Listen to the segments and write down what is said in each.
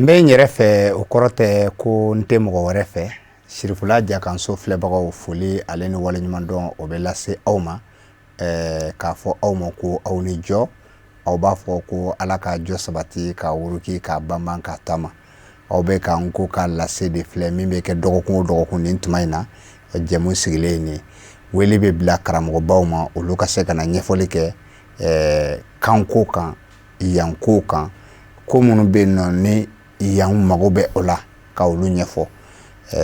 N bɛ n yɛrɛ fɛ, o kɔrɔ tɛ ko n tɛ mɔgɔ wɛrɛ fɛ. Sirifula Jakanso filɛbagaw, foli ale ni waleɲumandɔn o bɛ lase aw ma, k'a fɔ aw ma ko aw ni jɔ. Aw b'a fɔ ko Ala ka jɔ sabati, ka wuruki, ka banban, ka taama. Aw bɛ ka n ko ka lase de filɛ min bɛ kɛ dɔgɔkun o dɔgɔkun nin tuma in na. Jɛmu sigilen nin wele bɛ bila karamɔgɔbaw ma, olu ka se ka na ɲɛfɔli kɛ kanko kan, yanko kan, ko minnu bɛ yen nɔ ni yan mago bɛ o la, ka olu ɲɛfɔ.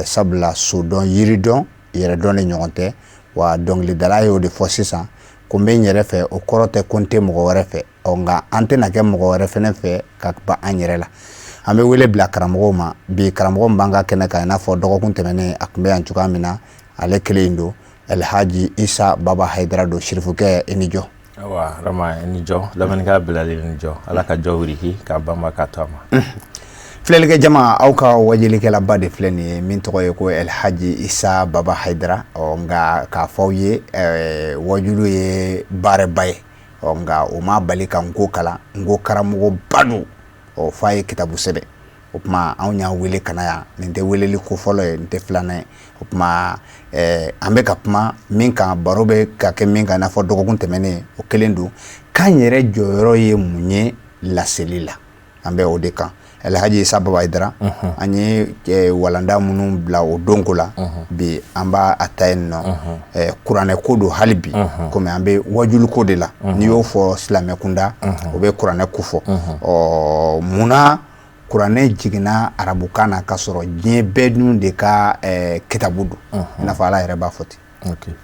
Sabula sodɔn, yiridɔn, yɛrɛdɔn de ɲɔgɔn tɛ. Wa dɔnkilidala y'o de fɔ sisan ko n bɛ n yɛrɛ fɛ, o kɔrɔ tɛ ko n tɛ mɔgɔ wɛrɛ fɛ. Ɔ nka an tɛna kɛ mɔgɔ wɛrɛ fɛnɛ fɛ ka ban an yɛrɛ la. An bɛ wele bila karamɔgɔw ma bi. Karamɔgɔ min b'an ka kɛnɛ kan, i n'a fɔ dɔgɔkun tɛmɛnen a tun bɛ yan cogoya min na, ale kelen in don, Alhaji Isa Baba Hayidara don. Sirifukɛ, i ni jɔ. Awa Rama, i ni jɔ. Lamɛnnikɛla bɛɛ lajɛlen ni jɔ. Ala ka jɔ wuriki k'a banba k'a to a ma. Filɛlikɛ jama, aw ka wajulikɛlaba de filɛ nin ye min tɔgɔ ye ko Alhaji Isa Baba Hayidara. Ɔ nka k'a fɔ aw ye, wajulu ye baaraba ye. Ɔ nka o ma bali ka nko kalan, nko karamɔgɔba don. Ɔ f'a ye kitabu sɛbɛn. O tuma anw y'a wele ka na yan. Nin tɛ weleli ko fɔlɔ ye, nin tɛ filanan ye. O tuma an bɛ ka kuma min kan, baro bɛ ka kɛ min kan, i n'a fɔ dɔgɔkun tɛmɛnen o kelen don, kan yɛrɛ jɔyɔrɔ ye mun ye laseli la, an bɛ o de kan. Alhaji Isa Baba Hayidara, an ye walanda minnu bila o don ko la, bi an b'a a ta yen nɔ. Kuranɛ ko don hali bi, komi an bɛ wajulu ko de la. N'i y'o fɔ silamɛ kunda, o bɛ kuranɛ ko fɔ. Ɔ munna kuranɛ jiginna arabukan na k'a sɔrɔ diɲɛ bɛɛ dun de ka kitabu don, i n'a fɔ Ala yɛrɛ b'a fɔ ten?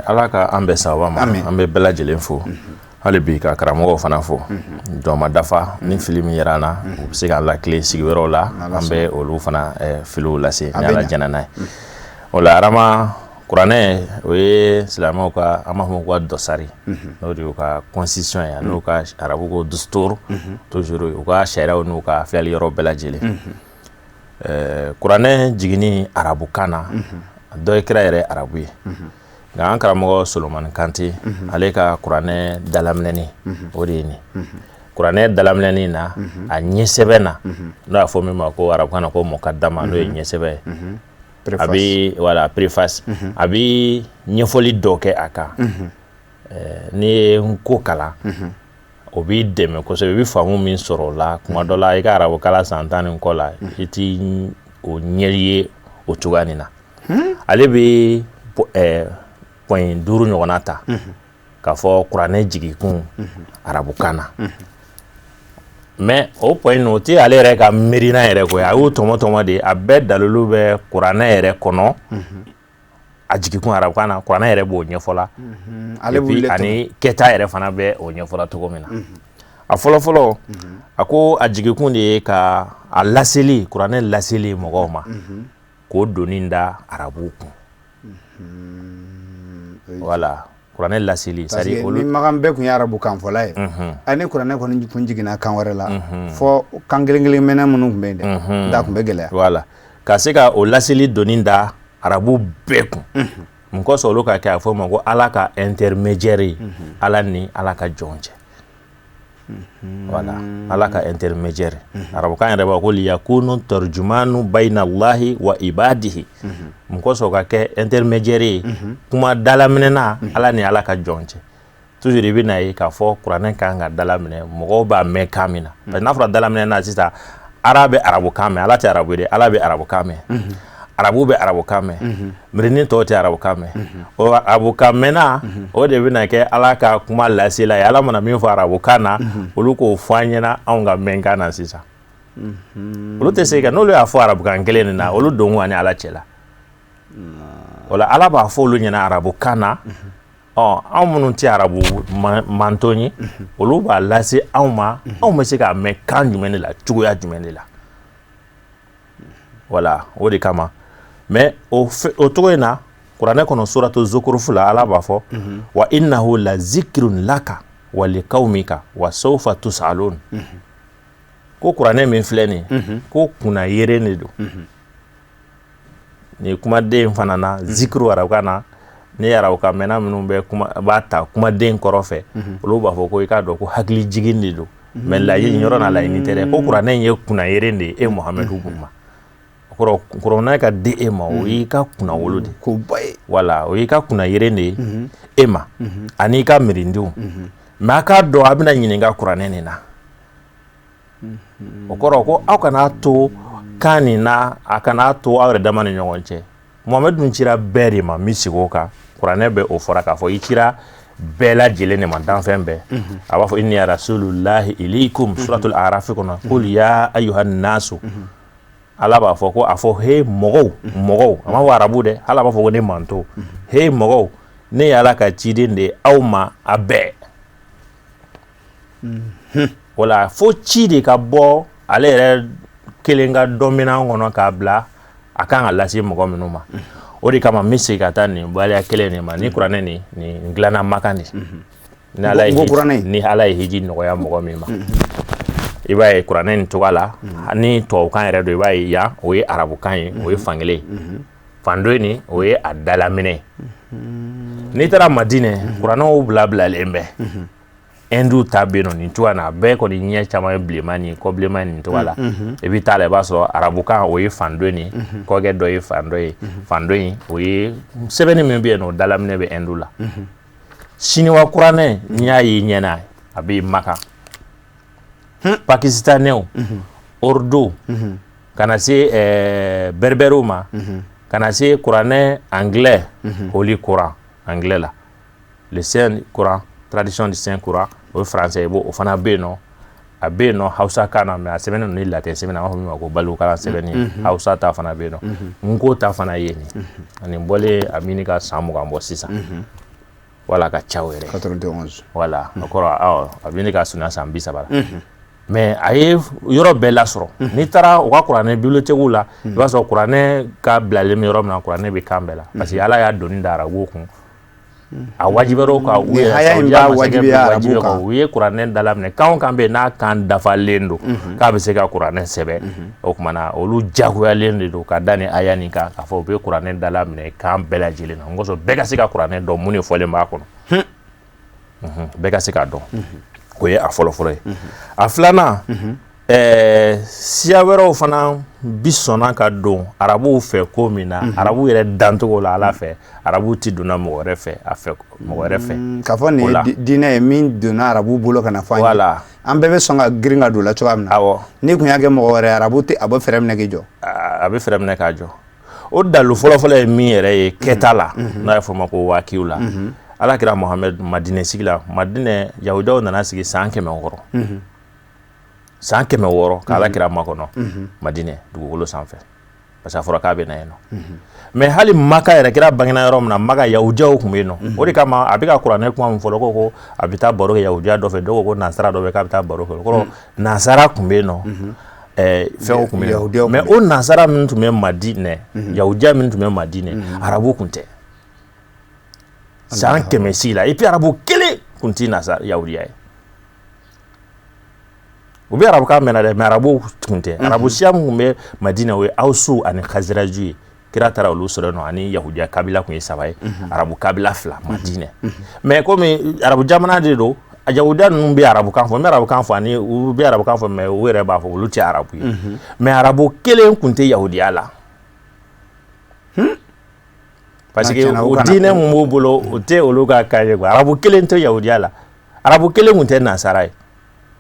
Ala ka an bɛn sababa ma. An bɛ bɛɛ lajɛlen fo hali bi, ka karamɔgɔw fana fo. Jɔn ma dafa, ni fili min yera an na, u bɛ se k'an lakile sigiyɔrɔw la, an bɛ olu fana filiw lase ni Ala jɛnna n'a ye. O la Arama, kuranɛ o ye silamɛw ka, an b'a fɔ ko ka dɔsari, n'o de y'u ka constitution ye, n'u ka arabu ko dustur, toujours u ka sariyaw n'u ka filɛli yɔrɔ bɛɛ lajɛlen. Kuranɛ jiginni arabukan na, dɔ ye kira yɛrɛ arabu ye. Nka an karamɔgɔ Solomani Kante, ale ka kuranɛ dalaminɛni o de ye nin. Kuranɛ dalaminɛni na, a ɲɛsɛbɛn na, n'o y'a fɔ min ma ko arabukan na ko mɔkadama, n'o ye ɲɛsɛbɛn ye, a bɛ, voilà, préface, a bɛ ɲɛfɔli dɔ kɛ a kan. N'i ye n ko kalan, o b'i dɛmɛ kosɛbɛ. I bɛ faamu min sɔrɔ o la, kuma dɔ la i ka arabukala san 10 ni kɔ la, i ti o ɲɛ ye o cogoya nin na. Ale bɛ point 5 ɲɔgɔnna ta k'a fɔ kuranɛ jigikun arabukan na. Mais o point ninnu, o tɛ ale yɛrɛ ka miirina yɛrɛ ko ye, a y'o tɔmɔ tɔmɔ de. A bɛɛ dalilu bɛ kuranɛ yɛrɛ kɔnɔ. A jigikun arabukan na, kuranɛ yɛrɛ b'o ɲɛfɔ la, ani kɛta yɛrɛ fana bɛ o ɲɛfɔla cogo min na. A fɔlɔ fɔlɔ, a ko a jigikun de ye ka a laseli, kuranɛ laseli mɔgɔw ma, k'o doni da arabuw kun. Voilà, kuranɛ laseli. C'est à dire olu ni makan bɛɛ tun ye arabu kan fɔla ye, ani kuranɛ kɔni kun jiginna kan wɛrɛ la, fɔ kan kelen kelen mɛnna minnu tun bɛ yen dɛ, da tun bɛ gɛlɛya. Voilà, ka se ka o laseli doni da arabu bɛɛ kun. Mun kosɔn olu ka kɛ? A fɔ o ma ko Ala ka intermédiaire ye, Ala ni Ala ka jɔn cɛ. Voilà, Ala ka intermédiaire. Arabukan yɛrɛ b'a ko liyakunu tarjumanu bayna Allahi wa ibadihi. Mun kosɔn ka kɛ intermédiaire ye, kuma dalaminɛna Ala ni Ala ka jɔn cɛ? Toujours i bɛ na ye k'a fɔ kuranɛ kan ka dalaminɛ, mɔgɔw b'a mɛn kan min na. Parce que n'a fɔra dalaminɛna sisan, Ala bɛ arabukan mɛn, Ala tɛ arabu ye dɛ, Ala bɛ arabukan mɛn, arabu bɛ arabukan mɛn, mirinin tɔw tɛ arabukan mɛn. O arabukan mɛnna, o de bɛna kɛ Ala ka kuma lasela ye. Ala mana min fɔ arabukan na, olu k'o fɔ an ɲɛna anw ka mɛnkan na sisan. Olu tɛ se ka, n'olu y'a fɔ arabukan kelen nin na, olu don ani Ala cɛ la. O la Ala b'a fɔ olu ɲɛna arabukan na. Ɔ anw minnu tɛ arabu manton ye, olu b'a lase anw ma, anw bɛ se k'a mɛn kan jumɛn de la, cogoya jumɛn de la? Voilà, o de kama. Mais o cogo in na, kuranɛ kɔnɔ, suratu Zukurufu la, Ala b'a fɔ wa innahu la zikrun laka wa liqawmika wa sawfa tusalun. Ko kuranɛ min filɛ nin ye, ko kunna yeren de don. Nin kumaden fana na, zikiru arabukan na, ni arabukan mɛnna minnu bɛ kuma b'a ta kumaden kɔrɔ fɛ, olu b'a fɔ ko i k'a dɔn ko hakili jigin de don. Mais laɲini yɔrɔ na, laɲini tɛ dɛ, ko kuranɛ in ye kunnayelen de ye e Muhamadu ma. O kɔrɔ, kuranɛ ka di e ma, o y'i ka kunnawolo de ye. Koba ye. Wala, o y'i ka kunnayelen de ye e ma ani i ka mirindenw. Mais a k'a dɔn, a bɛna ɲininka kuranɛ nin na. O kɔrɔ ko aw kana to kan nin na, a kana to aw yɛrɛ dama ni ɲɔgɔn cɛ. Muhamadu dun cira bɛɛ de ma. N bɛ segin o kan, kuranɛ bɛ o fɔra k'a fɔ i cira bɛɛ lajɛlen de ma, danfɛn bɛɛ. A b'a fɔ inni rasulullahi ilaykum, suratul araf kɔnɔ, qul ya ayyuhan nasu. Ala b'a fɔ ko a fɔ he mɔgɔw, mɔgɔw, a m'a fɔ arabu dɛ, ala b'a fɔ ko ne manto, he mɔgɔw, ne ye Ala ka ciden de ye aw ma a bɛɛ. O la, fo ci de ka bɔ ale yɛrɛ kelen ka dɔnminan kɔnɔ k'a bila a kan ka lase mɔgɔ minnu ma. O de kama n bɛ segin ka taa nin waleya kelen nin ma. Ni kuranɛ nin dilanna Makan de, ni Ala ye ni Ala ye hiji nɔgɔya mɔgɔ min ma, i b'a ye kuranɛ nin cogoya la. Ni tubabukan yɛrɛ don, i b'a ye yan, o ye arabukan ye, o ye fankelen ye. Fan dɔ nin, o ye a dalaminɛ. N'i taara Madinɛ, kuranɛw bila bilalen bɛ. Hindu ta bɛ yen nɔ nin cogoya na, a bɛɛ kɔni ɲɛ caman ye bilenman ni kɔ bilenman nin cogoya la. I bɛ taa la, i b'a sɔrɔ arabukan, o ye fan dɔ nin, kɔkɛ dɔ ye fan dɔ ye, fan dɔ in, o ye sɛbɛnni min bɛ yen nɔ, o dalaminɛ bɛ Hindu la. Siniwa kuranɛ, n'i y'a ye ɲɛ na, a bɛ Makan. Pakistanɛw, Urdu, ka na se berbɛriw ma, ka na se kuranɛ anglais, Holy Coran anglais la, le Saint Coran, traduction du Saint Coran, o ye français ye. O fana bɛ yen nɔ, a bɛ yen nɔ hausa kan na, mais a sɛbɛnnen don ni latin sɛbɛn, an b'a fɔ min ma ko balikukalan sɛbɛnni. Hausa ta fana bɛ yen nɔ, nko ta fana ye nin. Ani bɔlen a mini ka san 20 bɔ sisan, wala ka ca o yɛrɛ. 91. Wala, o kɔrɔ awɔ, a bɛ ka surunya san 30 la. Mais a ye yɔrɔ bɛɛ lasɔrɔ. N'i taara u ka kuranɛ bibliothèque la, i b'a sɔrɔ kuranɛ ka bilalen bɛ yɔrɔ min na, kuranɛ bɛ kan bɛɛ la, parce que Ala y'a doni da arabuw kun, a wajibiyara kan u yɛrɛ kan. U ye kuranɛ dalaminɛ kan o kan bɛ yen, n'a kan dafalen don k'a bɛ se ka kuranɛ sɛbɛn, o tuma na olu jagoyalen de don ka da ni aya nin kan, k'a fɔ u bɛ kuranɛ dalaminɛ kan bɛɛ lajɛlen na. N kosɔn bɛɛ ka se ka kuranɛ dɔn, mun de fɔlen b'a kɔnɔ, bɛɛ ka se k'a dɔn. O ye a fɔlɔfɔlɔ ye. A filanan, siya wɛrɛw fana bi sɔnna ka don arabuw fɛ ko min na, arabuw yɛrɛ dancogo la, Ala fɛ, arabuw ti donna mɔgɔ wɛrɛ fɛ, a fɛ mɔgɔ wɛrɛ fɛ. K'a fɔ nin ye diinɛ ye min donna arabuw bolo ka na fɔ an ye. Voilà. An bɛɛ bɛ sɔn ka girin ka don la cogoya min na. Awɔ. N'i kun y'a kɛ mɔgɔ wɛrɛ, arabu tɛ, a bɛ fɛɛrɛ minɛ k'i jɔ. A bɛ fɛɛrɛ minɛ k'a jɔ. O dalu fɔlɔfɔlɔ ye min yɛrɛ ye kɛta la, n'a ye fɔ o ma ko wakiw la, Ala kira Muhamɛd Madinɛ sigi la, Madinɛ yahudiyaw nana sigi san 600, san 600 k'Ala kira makɔnɔ Madinɛ dugukolo sanfɛ, parce que a fɔra k'a bɛ na yen nɔ. Mais hali Maka yɛrɛ, kira bangena yɔrɔ min na, Maka, yahudiyaw tun bɛ yen nɔ. O de kama a bɛ ka kuranɛ kuma min fɔ, ko a bɛ taa baro kɛ yahudiya dɔ fɛ, dɔw ko ko nansara dɔ bɛ k'a bɛ taa baro kɛ. O kɔrɔ, nansara tun bɛ yen nɔ, fɛnw tun bɛ yen. Mais o nansara min tun bɛ Madinɛ, yahudiya min tun bɛ Madinɛ, arabu tun tɛ san 100 sigi la. Et puis arabu kelen tun tɛ nansara yahudiya ye. U bɛ arabukan mɛn dɛ, mais arabu tun tɛ. Arabu siya min tun bɛ Madinɛ, o ye Awusu ani Khazraju ye. Kira taara olu sɔrɔ yen nɔ, ani yahudiya kabila tun ye saba ye, arabu kabila fila Madinɛ. Mais komi arabu jamana de don, yahudiya ninnu bɛ arabukan fɔ, n bɛ arabukan fɔ, ani u bɛ arabukan fɔ, mais u yɛrɛ b'a fɔ olu tɛ arabu ye. Mais arabu kelen tun tɛ yahudiya la, parce que o diinɛ mun b'u bolo, o tɛ olu ka kan ye quoi. Arabu kelen tɛ yahudiya la, arabu kelen tun tɛ nansara ye.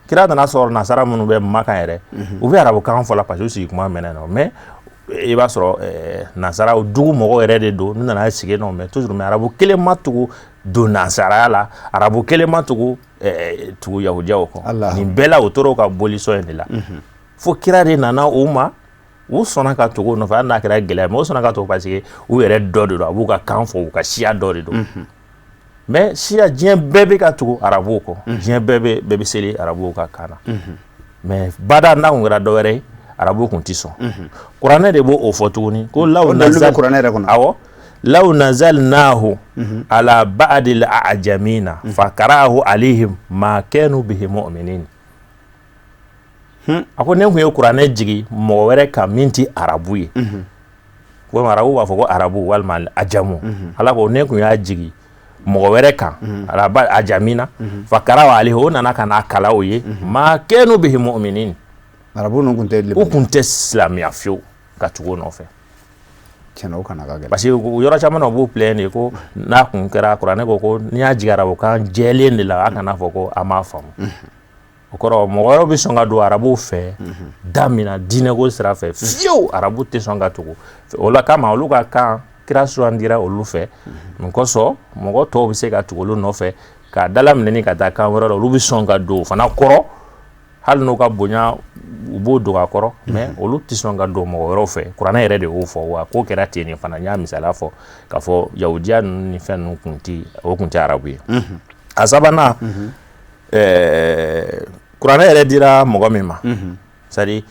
Kira nana sɔrɔ nasara minnu bɛ Makan yɛrɛ, u bɛ arabukan fɔ la, parce que u sigi kuma mɛnna nɔ. Mais i b'a sɔrɔ nansaraw dugu mɔgɔw yɛrɛ de don, n'u nana sigi nɔ. Mais toujours, mais arabu kelen ma tugu don nansaraya la, arabu kelen ma tugu yahudiyaw kɔ. Nin bɛɛ la, u tora u ka bolisɔn in de la, fo kira de nana u ma, u sɔnna ka tugu u nɔfɛ, hali n'a kɛra gɛlɛya. Mais u sɔnna ka tugu parce que u yɛrɛ dɔ de don, a b'u ka kan fɔ, u ka siya dɔ de don. Mais siya diɲɛ bɛɛ bɛ ka tugu arabuw kɔ, diɲɛ bɛɛ bɛ seli arabuw ka kan na. Mais bada n'a kun kɛra dɔ wɛrɛ ye, arabuw kun tɛ sɔn. Kuranɛ de b'o o fɔ tuguni ko law nazal kuranɛ yɛrɛ kɔnɔ. Awɔ, law nazalnahu ala ba'dil a'jamina fa qara'ahu alayhim ma kanu bihi mu'minin. A ko ne kun ye kuranɛ jigi mɔgɔ wɛrɛ kan min tɛ arabu ye, komi arabu b'a fɔ ko arabu walima ajamu. Ala ko ne kun y'a jigi Mɔgɔ wɛrɛ kan, araba ajami na, fakara alayhi, o nana ka n'a kalan o ye, ma kanu bihi mu'minin. Arabu ninnu tun tɛ U tun tɛ silamɛya fiyewu ka tugu o nɔfɛ. Tiɲɛna, o kana ka gɛlɛn. Parce que yɔrɔ caman na, u b'u plaindre de ko n'a kun kɛra, kuranɛ ko ko n'i y'a jigin arabukan jɛlen de la, a kana fɔ ko a m'a faamu. O kɔrɔ, mɔgɔ wɛrɛw bɛ sɔn ka don arabuw fɛ da min na diinɛko sira fɛ, fiyewu arabu tɛ sɔn ka tugu o la. Kama olu ka kan kira sugandira olu fɛ. Mun kosɔn mɔgɔ tɔw bɛ se ka tugu olu nɔfɛ k'a dalaminɛ ka taa kan wɛrɛ la, olu bɛ sɔn ka don o fana kɔrɔ, hali n'u ka bonya, u b'o don a kɔrɔ, mais olu tɛ sɔn ka don mɔgɔ wɛrɛw fɛ. Kuranɛ yɛrɛ de y'o fɔ, wa ko kɛra ten de fana. N y'a misaliya fɔ k'a fɔ yahudiya ninnu ni fɛn ninnu kun tɛ, o kun tɛ arabu ye. A sabanan, kuranɛ yɛrɛ dira mɔgɔ min ma, c'est à dire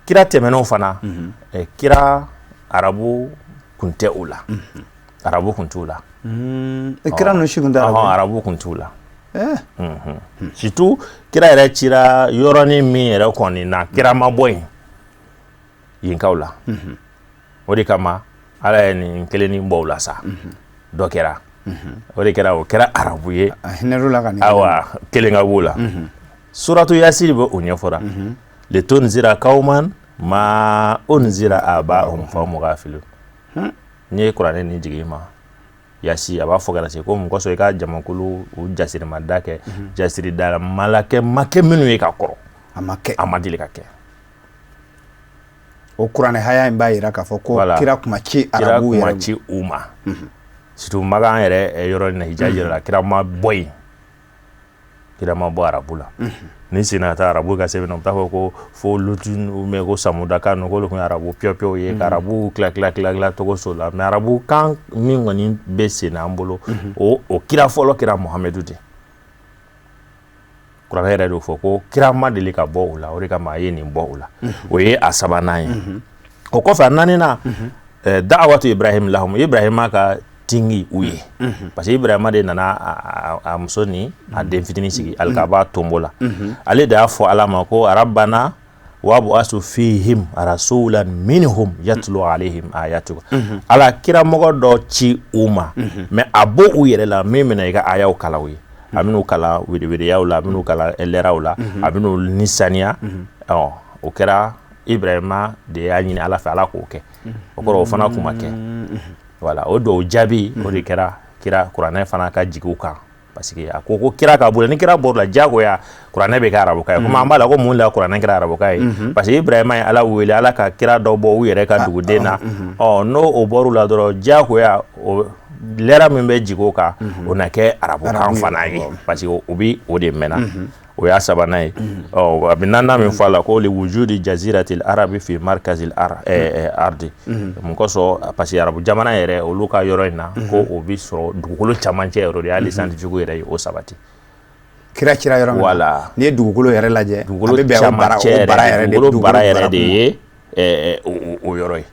kira tɛmɛnenw fana, kira arabu kun tɛ u la, arabu kun t'u la. Kira ninnu si kun tɛ arabu? Arabu kun t'u la. Surtout kira yɛrɛ cira yɔrɔnin min yɛrɛ kɔni na, kira ma bɔ yen yenkaw la. O de kama Ala ye nin kelennin bɔ u la sa. Dɔ kɛra, o de kɛra, o kɛra arabu ye. A hinɛr'u la ka nin. Awa, kelen ka b'o la. Suratu Yasiri bɛ o ɲɛfɔra: litunzira qauman ma unzira aba'uhum fahum ghafilun. N'i ye kuranɛ nin jigin i ma Yasi, a b'a fɔ ka na se ko mun kosɔn i ka jamakulu u jasirimada kɛ, jasirida malakɛ ma kɛ minnu ye ka kɔrɔ. A ma kɛ. A ma deli ka kɛ. O kuranɛ haya in b'a jira k'a fɔ ko kira kuma ci kira arabu kuma yɛrɛ ci u ma, surtout Makan yɛrɛ yɔrɔ in na, Hijazi yɛrɛ la, kira ma bɔ yen, kira ma bɔ arabu la. Ni senna ka taa arabu ka sɛbɛn na, u bɛ taa fɔ ko fo Lutu ou ko Samudaka ninnu, k'olu tun ye arabu piyɔpiyew ye, ka arabu tila tila tila tila togo so la. Mais arabu kan min kɔni bɛ sen na an bolo, o kira fɔlɔ kɛra Muhamadu de. Kuranɛ yɛrɛ d'o fɔ ko kira ma deli ka bɔ o la, o de kama a ye nin bɔ o la. O ye a sabanan ye. O kɔfɛ, a naaninan, da'awatu Ibrahim lahum, Ibrahima ka tingi u ye, parce que Ibrahima de nana a muso ni a den fitinin sigi alikaba tonbo la. Ale de y'a fɔ Ala ma ko rabbana wab'asu fihim rasulan minhum yatlu alayhim ayatuka. Ala, kiramɔgɔ dɔ ci u ma, mais a bɔ u yɛrɛ la, min bɛna i ka ayaw kalan u ye. A bɛn'u kalan werewereyaw la, a bɛn'u kalan lɛraw la, a bɛn'u ni saniya. Ɔ, o kɛra Ibrahima de y'a ɲini Ala fɛ, Ala k'o kɛ. O kɔrɔ, o fana kun ma kɛ. Voilà, o dɔw jaabi, o de kɛra kira kuranɛ fana ka jigin u kan, parce que a ko ko kira ka bɔ, ni kira bɔr'o la, diyagoya kuranɛ bɛ kɛ arabukan ye. Komi an b'a la ko mun la kuranɛ kɛra arabukan ye, parce que Ibrahima ye Ala wele Ala ka kira dɔ bɔ u yɛrɛ ka duguden na. Ɔ, n'o o bɔr'u la dɔrɔn, diyagoya o lɛra min bɛ jigin o kan, o na kɛ arabukan fana ye, parce que o bɛ o de mɛnna. O y'a sabanan ye. Ɔ, a bɛ naaninan min fɔ a la ko li wujudi jaziratil arabi fi markazil ardi. Mun kosɔn? Parce que arabu jamana yɛrɛ, olu ka yɔrɔ in na, ko o bɛ sɔrɔ dugukolo camancɛ yɔrɔ de. Hali scientifique yɛrɛ ye o sabati. Kira cira yɔrɔ min na. Voilà. N'i ye dugukolo yɛrɛ lajɛ, dugukolo a bɛ bɛn o bara camancɛ o bara yɛrɛ yɛrɛ de dugukolo bara yɛrɛ de kuma. ye o yɔrɔ ye,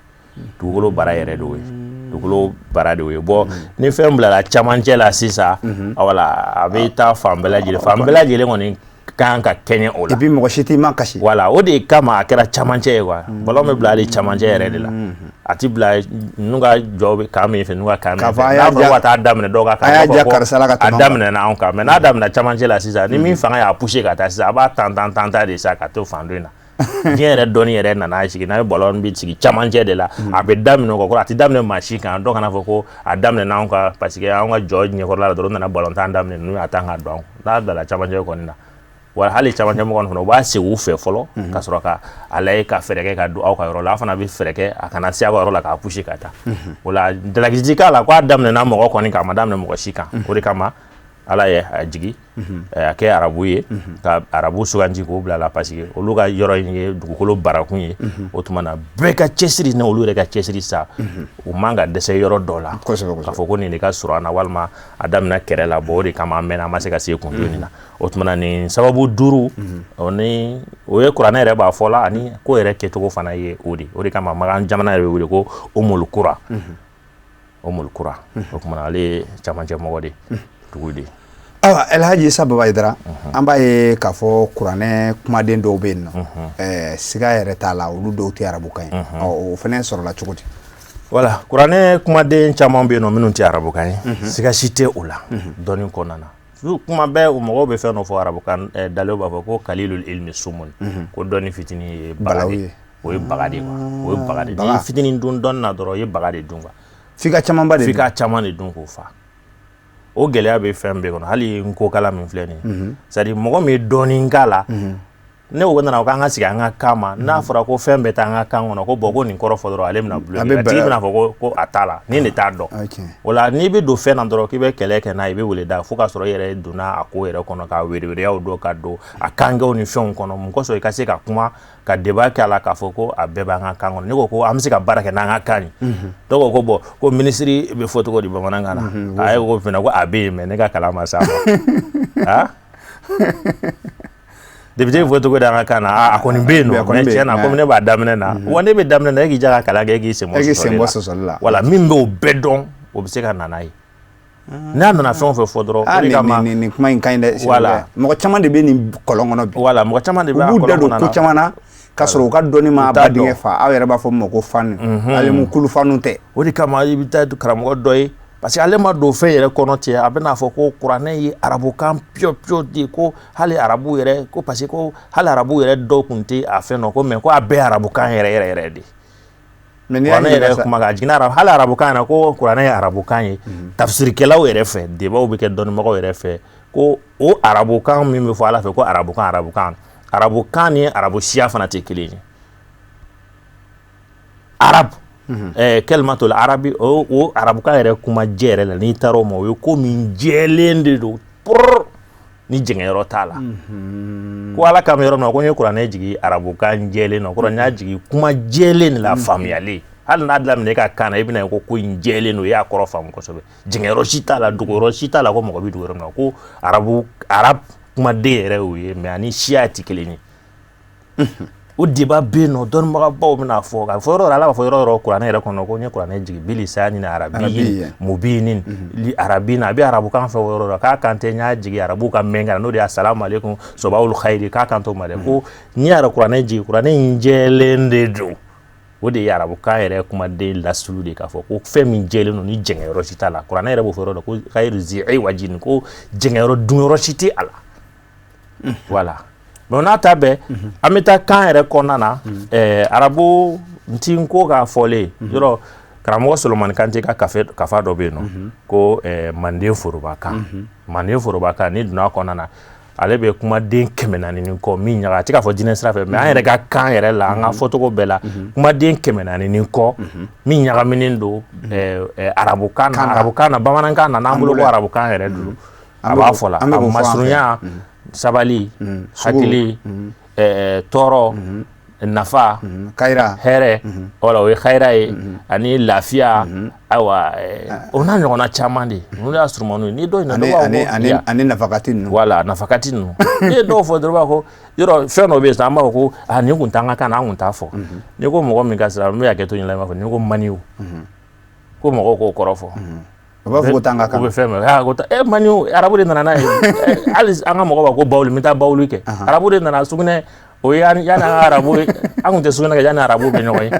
dugukolo bara yɛrɛ de o ye, dugukolo bara de o ye. Bon, ni fɛn bilala camancɛ la sisan, wala a bɛ taa fan bɛɛ lajɛlen, fan bɛɛ lajɛlen kɔni kan ka kɛɲɛ o la. Et puis mɔgɔ si t'i ma kasi. Voilà, o de kama a kɛra camancɛ ye quoi. Ballon bɛ bila hali camancɛ yɛrɛ de la, a ti bila ninnu ka jɔ bɛ kan min fɛ, ninnu ka kan min K'a fɔ fɛ. a y'a N'a fɔra ja- ko ka taa daminɛ dɔw ka kan, a y'a u b'a fɔ ja ko karisa la ka a tɛmɛ an kan. daminɛna anw kan. Mais n'a daminɛ camancɛ la sisan, ni min fanga y'a pousser ka taa sisan, a b'a tan tan tan tan de sa ka to fan dɔ in na. Diɲɛ yɛrɛ dɔnni yɛrɛ nana sigi n'a ye, ballon bɛ sigi camancɛ de la, a bɛ daminɛ o kɔrɔ, a ti daminɛ maa si kan. Dɔ kana fɔ ko a daminɛ anw kan, parce que anw ka jɔ ɲɛkɔrɔla la dɔrɔn, u nana ballon tan daminɛ, ninnu y'a tan ka don an kun. N'a bilala camancɛ kɔni na, wa hali camancɛ mɔgɔ fana, u b'a segin u fɛ fɔlɔ ka sɔrɔ ka a lajɛ ka fɛɛrɛ kɛ ka don aw ka yɔrɔ la. Aw fana bɛ fɛɛrɛ kɛ a kana se aw ka yɔrɔ la k'a pousser ka taa o la. Jalaki ti k'a la ko a daminɛna mɔgɔ kɔni kan, a ma daminɛ mɔgɔ si kan. O de kama Ala ye a jigi a kɛ arabu ye, ka arabu suganti k'o bila la, parce que olu ka yɔrɔ in ye dugukolo barakun ye. O tuma na, bɛɛ ka cɛsiri ni olu yɛrɛ ka cɛsiri sa, u man ka dɛsɛ yɔrɔ dɔ la k'a fɔ ko nin de ka surun an na, walima a daminɛ kɛrɛ la. Bon, o de kama an mɛnna, an ma se ka se kunjo nin na. O tuma na, nin sababu duuru o ni o ye kuranɛ yɛrɛ b'a fɔ la, ani ko yɛrɛ kɛcogo fana ye o de. O de kama Makan jamana yɛrɛ bɛ wele ko Umul Kura, Umul Kura. O tuma na, ale ye camancɛ mɔgɔ de dugu de ye. Ayiwa, Elhaji Isa Baba Hayidara, an b'a ye k'a fɔ kuranɛ kumaden dɔw bɛ yen nɔ, siga yɛrɛ t'a la, olu dɔw tɛ arabukan ye. Ɔ, o fana sɔrɔla cogo di? Voilà, kuranɛ kumaden caman bɛ yen nɔ minnu tɛ arabukan ye, siga si tɛ o la dɔnni kɔnɔna na. Kuma bɛɛ o mɔgɔw bɛ fɛn dɔ fɔ arabukan, dalew b'a fɔ ko kalilul ilmi sumun, ko dɔnni fitinin ye baga de ye. O ye baga de quoi, o ye baga de ye. N'i ye fitinin dun dɔnni na dɔrɔn, i ye baga de dun quoi. F'i ka camanba de dun. F'i ka caman de dun k'o fa. O gɛlɛya bɛ fɛn bɛɛ kɔnɔ, hali nkokala min filɛ nin ye, c'est à dire mɔgɔ min ye dɔɔnin k'a la, ne ko nana ko an ka sigi an ka kan ma, n'a fɔra ko fɛn bɛɛ t'an ka kan kɔnɔ, ko bon, ko nin kɔrɔ fɔ dɔrɔn, ale bɛna bloquer, a tigi bɛna fɔ ko a t'a la, ni de t'a dɔn. O la n'i bɛ don fɛn na dɔrɔn k'i bɛ kɛlɛ kɛ n'a ye, i bɛ wele da fo k'a sɔrɔ i yɛrɛ donna a ko yɛrɛ kɔnɔ, ka werewereyaw dɔn, ka don a kankɛw ni fɛnw kɔnɔ. Mun kosɔn i ka se ka kuma, ka débat kɛ a la, k'a fɔ ko a bɛɛ b'an ka kan kɔnɔ? Ne ko an bɛ se ka baara kɛ n'an ka kan ye. Dɔw ko ko bon, ko minisiri bɛ fɔ cogo di bamanankan na? A ye ko fana ko a bɛ yen, mais ne ka kalan ma s'a ma. Député bɛ fɔ cogo di an ka kan na? A kɔni bɛ yen nɔ, mais tiɲɛ na, komi ne b'a daminɛ na, wa ne bɛ daminɛ na, e k'i ja ka kalan kɛ, e k'i sen bɔ sɔsɔli la. Voilà, min b'o bɛɛ dɔn, o bɛ se ka na n'a ye. N'a nana fɛn o fɛn fɔ dɔrɔn, o de kama nin kuma in ka ɲi dɛ. Voilà, mɔgɔ caman de bɛ nin kɔlɔn kɔnɔ bi. Voilà, mɔgɔ caman de bɛ a kɔlɔn kɔnɔ. U b'u da don ko caman na k'a sɔrɔ u ka dɔnni ma ba dingɛ fa. Aw yɛrɛ b'a fɔ min ma ko fanu, alimu kulu fanu tɛ. O de kama i bɛ taa karamɔgɔ dɔ ye, parce que ale ma don fɛn yɛrɛ kɔnɔ ten, a bɛna fɔ ko kuranɛ ye arabukan pure pure de, ko hali arabu yɛrɛ, ko parce que ko hali arabu yɛrɛ dɔw tun tɛ a fɛn dɔn, ko mais ko a bɛɛ arabukan yɛrɛ yɛrɛ yɛrɛ de. Mais n'i y'a kuranɛ yɛrɛ kuma a jiginna arabu, hali arabukan yɛrɛ, ko kuranɛ ye arabukan ye. Tafsirikɛlaw yɛrɛ fɛ, débatw bɛ kɛ dɔnnibagaw yɛrɛ fɛ, ko o arabukan min bɛ fɔ Ala fɛ, ko arabukan, arabukan, arabukan ni arabu siya fana tɛ kelen ye. Arabu kɛlɛma la arabi, o arabukan yɛrɛ kuma jɛ yɛrɛ la, n'i taara o ma, o ye ko min jɛlen de don purr, ni jɛngɛyɔrɔ t'a la. Ko Ala ka yɔrɔ min na ko n ye kuranɛ jigin arabukan jɛlen na, kɔrɔ n y'a jigin kuma jɛlen de la, faamuyalen. Hali n'a daminɛ e ka kan na, i bɛna ye ko in jɛlen don, i y'a kɔrɔ faamu kosɛbɛ, jɛngɛyɔrɔ si t'a la, dogoyɔrɔ si t'a la, ko mɔgɔ bɛ dogo yɔrɔ min na, ko arabu, arabu kumaden yɛrɛ y'o ye, mais ani siya tɛ kelen ye. O débat bɛ yen nɔ, dɔnnibagabaw bɛna fɔ k'a fɔ yɔrɔ Ala b'a fɔ yɔrɔ yɔrɔ kuranɛ yɛrɛ kɔnɔ ko n ye kuranɛ jigin bilisanin arabiyin mubinin li arabi na, a bɛ arabukan fɔ yɔrɔ la, k'a kan tɛ n y'a jigin arabu ka mɛn kan, n'o de ye asalamu aleykum sabahul khayri, k'a kan t'o ma dɛ, ko n ye kuranɛ jigin, kuranɛ in jɛlen de don. O de ye arabukan yɛrɛ kumaden lasulu de, k'a fɔ ko fɛn min jɛlen don ni jɛngɛyɔrɔ si t'a la. Kuranɛ yɛrɛ b'o fɔ yɔrɔ dɔ ko ghayru zi iwajin, ko jɛngɛyɔrɔ dunyɔrɔ si tɛ a la. Voilà, mais n'a ta bɛɛ, an bɛ taa kan yɛrɛ kɔnɔna na. Arabu n ko k'a fɔlen yɔrɔ, karamɔgɔ Solomani Kante ka kafa dɔ bɛ yen nɔ ko manden forobakan. Manden forobakan, n'i donna a kɔnɔna na, ale bɛ kumaden 400 ni kɔ min ɲaga, a tɛ k'a fɔ diinɛ sira fɛ, mais an yɛrɛ ka kan yɛrɛ la, an ka fɔcogo bɛɛ la, kumaden 400 ni kɔ min ɲagaminen don arabukan na, arabukan na, bamanankan na, n'an bolo ko arabukan yɛrɛ don, a b'a fɔ la a masurunya, sabali, hakili, tɔɔrɔ, nafa, kayira, hɛrɛ, wala o ye kayira ye, ani lafiya, ayiwa, o n'a ɲɔgɔnna caman de, ninnu y'a surumaniw ye. Ni dɔw ɲinɛna, dɔw b'a fɔ ko ani nafakati ninnu. Wala nafakati ninnu, n'i ye dɔw fɔ dɔrɔn, b'a fɔ yɔrɔ fɛn dɔ bɛ yen sisan, an b'a fɔ ko aa nin kun t'an ka kan na, an kun t'a fɔ. N'i ko mɔgɔ min ka sira, n bɛ hakɛ to ɲini, i b'a fɔ n'i ko maniw, ko mɔgɔw k'o kɔrɔ fɔ. U b'a fɔ ko t'an ka kan. U bɛ fɛn min ko maniw, arabu de nana n'a ye. Hali an ka mɔgɔw b'a ko bawuli, n bɛ taa bawuli kɛ, arabu de nana sugunɛ. O ye yanni an ka arabu, an tun tɛ sugunɛ kɛ yanni arabu bɛ ɲɔgɔn ye.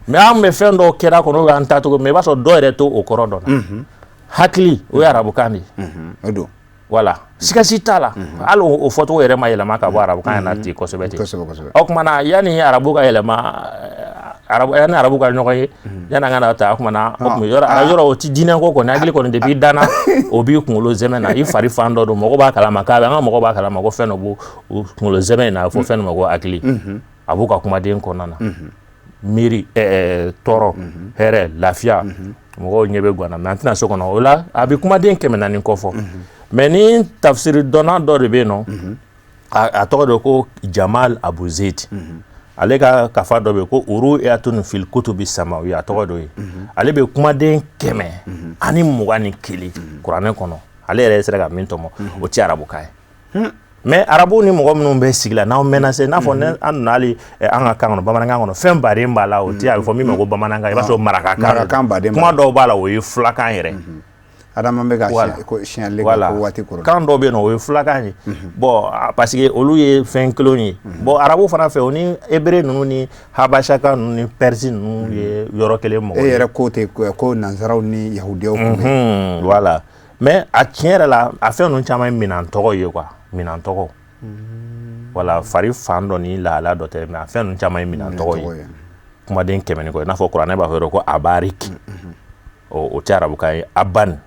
Mais an bɛ fɛn dɔw kɛra kɔnɔ, o y'an tacogo, mais i b'a sɔrɔ dɔw yɛrɛ t'o kɔrɔ dɔn. Hakili, o ye arabukan de ye. O don. Wala, siga si t'a la, hali o fɔcogo yɛrɛ ma yɛlɛma ka bɔ arabukan na ten kosɛbɛ ten. O tuma na, yanni arabu ka yɛlɛma, yanni arabu ka ɲɔgɔn ye, yanni an ka na ta, o tuma na, o tun yɔrɔ yɔrɔ o ti diinɛ ko kɔni, hakili kɔni depuis i danna, o b'i kunkolo zɛmɛ na, i fari fan dɔ don, mɔgɔ b'a kalama k'a bɛ, an ka mɔgɔ b'a kalama ko fɛn dɔ b'u kunkolo zɛmɛ in na, a bɛ fɔ fɛn dɔ ma ko hakili. A b'u ka kumaden kɔnɔna na, miiri, tɔɔrɔ, hɛrɛ, lafiya, mɔgɔw ɲɛ bɛ gan na, mais an tɛna so kɔnɔ o la, a bɛ kumaden 400 kɔ fɔ. Mais ni tafsiri dɔnna dɔ de bɛ yen nɔ, a tɔgɔ de ko Jamal Abu Zaid, ale ka kafa dɔ bɛ yen ko Ru'yatun fil kutubi samawiya, a tɔgɔ dɔ ye. Ale bɛ kumaden 121 kuranɛ kɔnɔ, ale yɛrɛ sera ka min tɔmɔ, o tɛ arabukan ye. Mais arabu ni mɔgɔ minnu bɛ sigi la, n'aw mɛnna se, n'a fɔ an donna hali an ka kan kɔnɔ, bamanankan kɔnɔ, fɛn baden b'a la, o tɛ a bɛ fɔ min ma ko bamanankan, i b'a sɔrɔ marakakan, kuma dɔw b'a la, o ye fulakan yɛrɛ. Adama bɛ ka siɲɛli kɛ ko waati kɔrɔ. Kan dɔ bɛ yen nɔ, o ye fulakan ye. Bon, parce que olu ye fɛn kelenw ye. Bon, arabu fana fɛ, o ni hébreu ninnu ni habasaka ninnu ni perse ninnu ye yɔrɔ kelen mɔgɔ. E yɛrɛ ko ten ko nansaraw ni yahudiyaw tun bɛ. Voilà, mais a tiɲɛ yɛrɛ la, a fɛn ninnu caman ye minan tɔgɔ ye quoi, minan tɔgɔ. Voilà, fari fan dɔ ni lahala dɔ tɛ, mais a fɛn ninnu caman ye minan tɔgɔ ye. Kumaden 100 ni kɔ, i n'a fɔ kuranɛ b'a fɔ ko abarik, o tɛ arabukan ye. Aban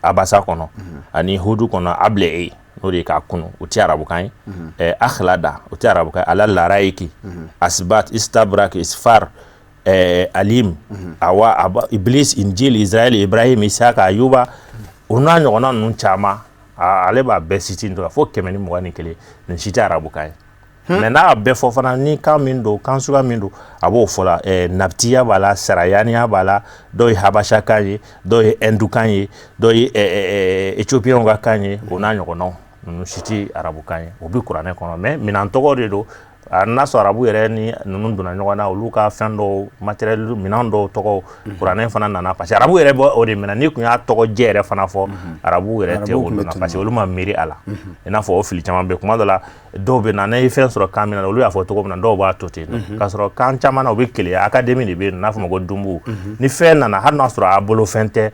abasa kɔnɔ ani hudu kɔnɔ abile, n'o de ye k'a kunu, o tɛ arabukan ye. Akhlada, o tɛ arabukan ye. Ala larayiki, asbat, istabrak, isfar, alim, awa, iblis, injil, israel, ibrahim, isaka, ayuba, o n'a ɲɔgɔnna ninnu caman, ale b'a bɛɛ citer nin fo 121. Nin si tɛ arabukan ye. Mais n'a y'a bɛɛ fɔ fana, ni kan min don, kan suguya min don, a b'o fɔ la. Nabtiya b'a la, sarayaniya b'a la, dɔw ye habasha kan ye, dɔw ye hindu kan ye, dɔw ye éthiopien ka kan ye, o n'a ɲɔgɔnnaw. Ninnu si tɛ arabukan ye, o bɛ kuranɛ kɔnɔ, mais minan tɔgɔ de don. N'a sɔrɔ arabu yɛrɛ ni ninnu donna ɲɔgɔn na, olu ka fɛn dɔw, matériel, minɛn dɔw tɔgɔ, kuranɛ fana nana, parce que arabu yɛrɛ bɔ o de minɛ. N'i tun y'a tɔgɔ jɛ yɛrɛ fana fɔ, arabu yɛrɛ tɛ olu na, parce que olu ma miiri a la. I n'a fɔ o fili caman bɛ kuma dɔ la, dɔw bɛ na, n'a ye fɛn sɔrɔ kan min na, olu y'a fɔ cogo min na, dɔw b'a to ten, k'a sɔrɔ kan caman na, u bɛ keleya. Académie de bɛ yen, n'a fɔ ma ko dunbu. Ni fɛn nana, hali n'a sɔrɔ a bolo fɛn tɛ,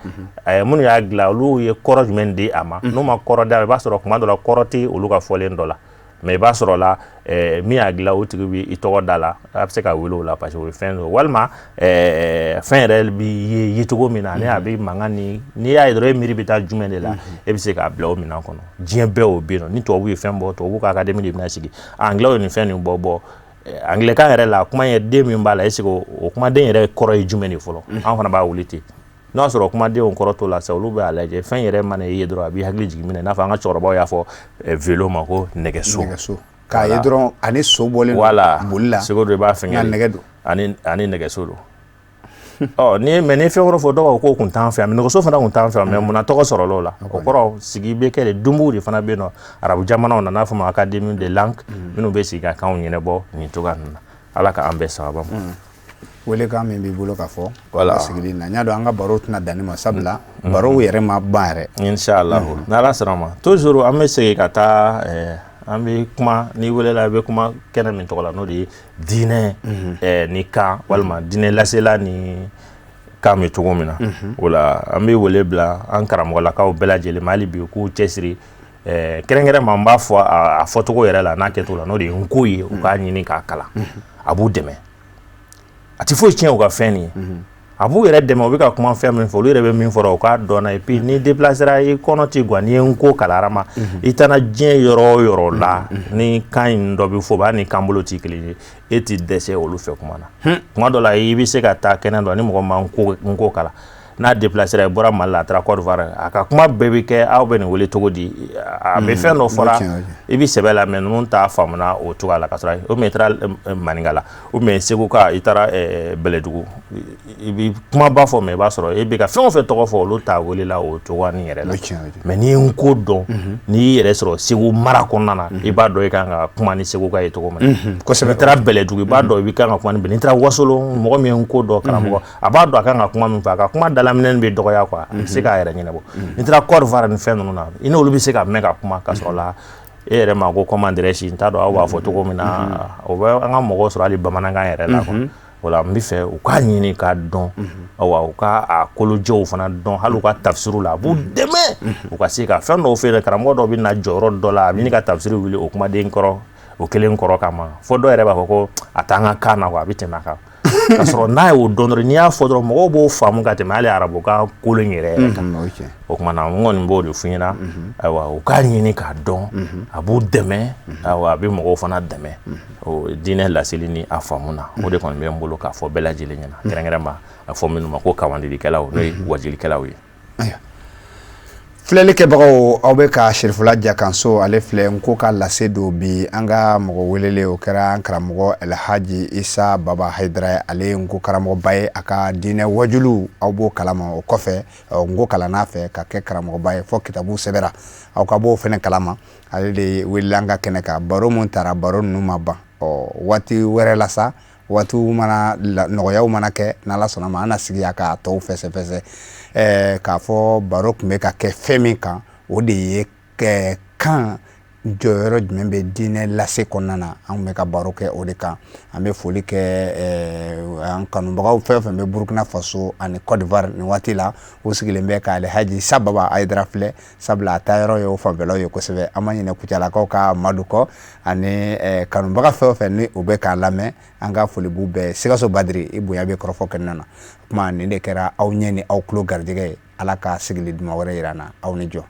minnu y'a dilan, olu ye kɔrɔ jumɛn di a ma? N'u ma kɔrɔ di a ma, i b'a sɔrɔ kuma dɔ la, kɔrɔ tɛ olu ka fɔlen dɔ la, mais i b'a sɔrɔ la, min y'a dilan, o tigi bɛ i tɔgɔ da la, a bɛ se ka wele o la, parce que o ye fɛn dɔ, walima fɛn yɛrɛ bɛ ye yecogo min na, ani a bɛ mankan ni n'i y'a ye dɔrɔn, e miiri bɛ taa jumɛn de la, e bɛ se k'a bila o minɛn kɔnɔ. Diɲɛ bɛɛ o bɛ yen nɔ. Ni tubabu ye fɛn bɔ, tubabu ka académie de bɛna sigi. Anglais ye nin fɛn nin bɔ, anglais kan yɛrɛ la, kuma ye den min b'a la, est ce que o kumaden yɛrɛ kɔrɔ ye jumɛn de fɔlɔ? An fana b'a wuli ten. N'a sɔrɔ kumadenw kɔrɔ t'o la sa, olu b'a lajɛ. Fɛn yɛrɛ mana ye dɔrɔn, a b'i hakili jigin min na, i n'a fɔ an ka cɛkɔrɔbaw y'a fɔ vélo ma ko nɛgɛso. Nɛgɛso, k'a ye dɔrɔn ani so bɔlen. Voilà. Boli la. Sego dɔ i b'a fɛngɛ. Nka nɛgɛ don. Ani nɛgɛso don. Ɔ ni mais ni fɛn wɛrɛ fɔ, dɔw b'a fɔ k'o kun t'an fɛ yan, nɛgɛso fana kun t'an fɛ yan, mais munna tɔgɔ sɔrɔla o la? O kɔrɔ sigi bɛ kɛ de. Dunbuw de fana bɛ yen nɔ arabu jamanaw na, n'a fɔ ma académie de langue, minnu bɛ sigi ka kanw ɲɛnabɔ nin cogoya ninnu na. Ala ka an bɛɛ sababa ma. Welekan min b'i bolo ka fɔ Voilà. sigili na, n y'a dɔn an ka baro tɛna dan nin ma, sabula barow yɛrɛ ma ban yɛrɛ. Inshallah, n'Ala sɔnna ma, toujours an bɛ segin ka taa, an bɛ kuma n'i welela, i bɛ kuma kɛnɛ min tɔgɔ la, n'o de ye diinɛ ni kan, walima diinɛ lasela ni kan bɛ cogo min na. O la, an bɛ wele bila an karamɔgɔlakaw bɛɛ lajɛlen ma, hali bi u k'u cɛsiri. Kɛrɛnkɛrɛn ma, n b'a fɔ a fɔcogo yɛrɛ la n'a kɛcogo la, n'o de ye nko ye, u k'a ɲini k'a kalan. A b'u dɛmɛ, a tɛ foyi tiɲɛ u ka fɛn nin ye, a b'u yɛrɛ dɛmɛ. U bɛ ka kuma fɛn min fɔ, olu yɛrɛ bɛ min fɔ, u k'a dɔn na. Et puis ni déplacera, i kɔnɔ t'i gan. N'i ye nko kalan ma, i taara diɲɛ yɔrɔ o yɔrɔ la, ni kan in dɔ bɛ fɔ, b'a ni kan bolo t'i kelen ye, e t'i dɛsɛ olu fɛ kuma na. Kuma dɔ la, i bɛ se ka taa kɛnɛ dɔ, ni mɔgɔ ma nko kalan, n'a déplacera, i bɔra Mali la, a taara Côte d'Ivoire, a ka kuma bɛɛ bɛ kɛ aw bɛ nin wele cogo di, a bɛ fɛn dɔ fɔra, i bɛ sɛbɛ la, mais ninnu t'a faamuna o cogoya la. Ka sɔrɔ ou bien i taara Maninka la, ou bien Segu ka, i taara Bɛlɛdugu, i bɛ kumaba fɔ, mais i b'a sɔrɔ e bɛ ka fɛn o fɛn tɔgɔ fɔ, olu t'a wele la o cogoya nin yɛrɛ la. Mais n'i ye nko dɔn, n'i y'i yɛrɛ sɔrɔ Segu mara kɔnɔna na, i b'a dɔn i kan ka kuma ni Segu ka ye cogo min na. N'i taara Bɛlɛdugu, i b'a dɔn i bɛ kan ka kuma ni Bɛlɛ. N'i taara Wasolon, mɔgɔ min ye nko dɔn, karamɔgɔ, a b'a dɔn a kan ka kuma min fɔ, a ka kuma dalaminɛ bɛ dɔgɔya quoi, a bɛ se k'a yɛrɛ ɲɛnabɔ. N'i taara Côte d'Ivoire ni fɛn ninnu na, i n'olu bɛ se ka mɛn ka kuma, ka sɔrɔ la e yɛrɛ ma ko comment dirais-je, n t'a dɔn aw b'a fɔ cogo min na, o bɛ an ka mɔgɔw sɔrɔ hali bamanankan yɛrɛ la quoi. O la, n bɛ fɛ u k'a ɲini k'a dɔn, awa u ka a kolojɛw fana dɔn, hali u ka tafsiriw la, a b'u dɛmɛ u ka se ka fɛn dɔw fɛ. Karamɔgɔ dɔw bɛ na jɔyɔrɔ dɔ la, a bɛ ɲini ka tafsiri wuli o kumaden kɔrɔ, o kelen kɔrɔ kama, fo dɔw yɛrɛ b'a fɔ ko a t'an ka kan na quoi, a bɛ tɛmɛ a kan. Ka sɔrɔ n'a y'o dɔn dɔrɔn, n'i y'a fɔ dɔrɔn, mɔgɔw b'o faamu ka tɛmɛ hali arabukan kolon yɛrɛ yɛrɛ kan. O tuma na, n kɔni b'o de f'u ɲɛna. Ayiwa, u k'a ɲini k'a dɔn, a b'u dɛmɛ, ayiwa a bɛ mɔgɔw fana dɛmɛ o diinɛ laseli ni a faamu na. O de kɔni bɛ n bolo k'a fɔ bɛɛ lajɛlen ɲɛna, kɛrɛnkɛrɛn ma a fɔ minnu ma ko kawandilikɛlaw, n'o ye wajilikɛlaw ye. Filɛlikɛbagaw, aw bɛ ka Sirifula Jakanso ale filɛ, n ko ka lase don bi. An ka mɔgɔ welelen, o kɛra an karamɔgɔ Elhaji Isa Baba Hayidara ye. Ale ye nko karamɔgɔba ye, a ka diinɛ wajulu aw b'o kalama. O kɔfɛ, nko kalanna fɛ ka kɛ karamɔgɔba ye, fɔ kitabu sɛbɛra, aw ka b'o fɛnɛ kalama. Ale de wele an ka kɛnɛ kan. Baro mun taara, baro ninnu ma ban. Ɔ waati wɛrɛ la sa. Waatiw mana nɔgɔyaw mana kɛ, n'Ala sɔnna ma, an na sigi yan k'a tɔw fɛsɛfɛsɛ. K'a fɔ baro tun bɛ ka kɛ fɛn min kan, o de ye kan jɔyɔrɔ jumɛn bɛ diinɛ lase kɔnɔna na. An bɛ ka baro kɛ o de kan. An bɛ foli kɛ an kanubagaw fɛn o fɛn bɛ Burukina Faso ani Côte d'Ivoire nin waati la, u sigilen bɛ ka Alhaji Isa Baba Hayidara filɛ, sabula a taayɔrɔ ye o fanfɛlaw ye kosɛbɛ. An ma ɲinɛ Kucalakaw ka Madu kɔ, ani kanubaga fɛn o fɛn ni u bɛ k'a lamɛn, an ka foli b'u bɛɛ. Sikaso Badiri, i bonya bɛ kɔrɔfɔ kɛnɛ na. O tuma nin de kɛra aw ɲɛ ni aw tulo garijɛgɛ ye. Ala ka sigili duman wɛrɛ yira an na. Aw ni jɔ.